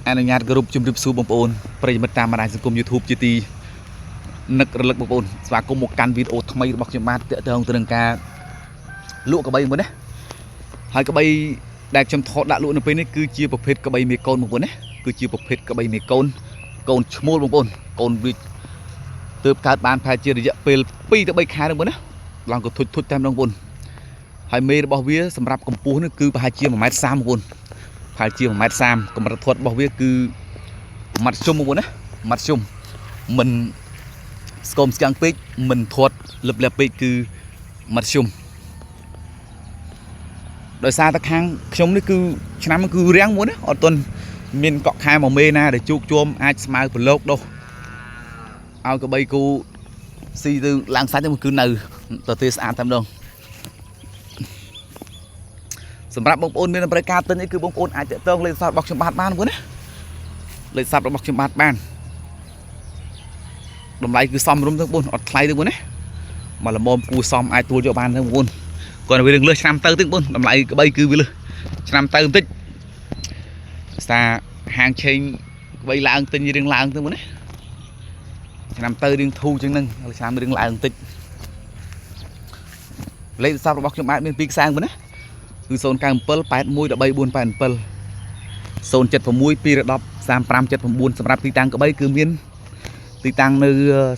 អនុញ្ញាតគោរពជម្រាបសួរបងប្អូនប្រិយមិត្តតាមបណ្ដាញសង្គម YouTube ជាទីនឹករលឹកបងប្អូនស្វាគមន៍មកកាន់វីដេអូថ្មីរបស់ខ្ញុំបាទតាក់ទងទៅនឹងការលក់ក្របីមួយណាហើយក្របីដែលខ្ញុំថតដាក់លក់នៅពេលនេះគឺជាប្រភេទក្របីមេកូនបងប្អូនណាគឺជាប្រភេទក្របីមេកូនកូនឈ្មោលបងប្អូនកូនវាទើបកើតបានប្រហែលជារយៈពេល2ទៅ3ខែហ្នឹងបងប្អូនណាឡើងក៏ធុចធុចតែម្ដងបងប្អូនហើយមេរបស់វាសម្រាប់កម្ពស់នេះគឺប្រហែលជា1ម៉ែត្រ30បងប្អូន ប្រហែលជា1ម៉ែត្រ30កម្រិតធាត់របស់វាគឺម៉ាត់ជុំបងប្អូនណាម៉ាត់ជុំមិនស្គមស្គាំងពេកមិនធាត់លឹបលាប់ពេកគឺម៉ាត់ជុំដោយសារតែខាងខ្ញុំនេះគឺឆ្នាំនេះគឺរាំងមួយណាអត់ទាន់មានកក់ខែមកមេណាដែលជោគជុំអាចស្មៅប្រឡូកដោះឲ្យកបីគូស៊ីទៅឡើងសាច់ទៅគឺនៅទៅទេស្អាតតែម្ដង សម្រាប់បងប្អូនមានតម្រូវការទិញអីគឺបងប្អូនអាចតាក់ទងលេខទូរស័ព្ទរបស់ខ្ញុំបាទបានបងប្អូនណាលេខទូរស័ព្ទរបស់ខ្ញុំបាទបានតម្លៃគឺសមរម្យទៅបងប្អូនអត់ថ្លៃទេបងប្អូនណាមកល្មមគួសមអាចទួលយកបានទេបងប្អូនគាត់វារឿងលើសឆ្នាំទៅទេបងប្អូនតម្លៃក្បីគឺវាលើសឆ្នាំទៅបន្តិចស្តាហាងឆេងក្បីឡើងទិញរឿងឡើងទៅបងប្អូនណាឆ្នាំទៅរឿងធូរជាងហ្នឹងឆ្នាំរឿងឡើងបន្តិចលេខទូរស័ព្ទរបស់ខ្ញុំបាទមានពីរខ្សែបងប្អូនណា គឺ097 81 13 487 076 210 3579សម្រាប់ទីតាំងក្បីគឺមានទីតាំងនៅ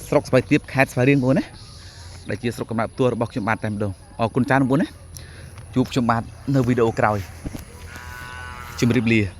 ស្រុកស្វាយទៀបខេត្តស្វាយរៀងបងប្អូនណាដែលជាស្រុកកំណើតផ្ទាល់របស់ខ្ញុំបាទតែម្ដងអរគុណច្រើនបងប្អូនណាជួបខ្ញុំបាទនៅវីដេអូក្រោយជម្រាបលា។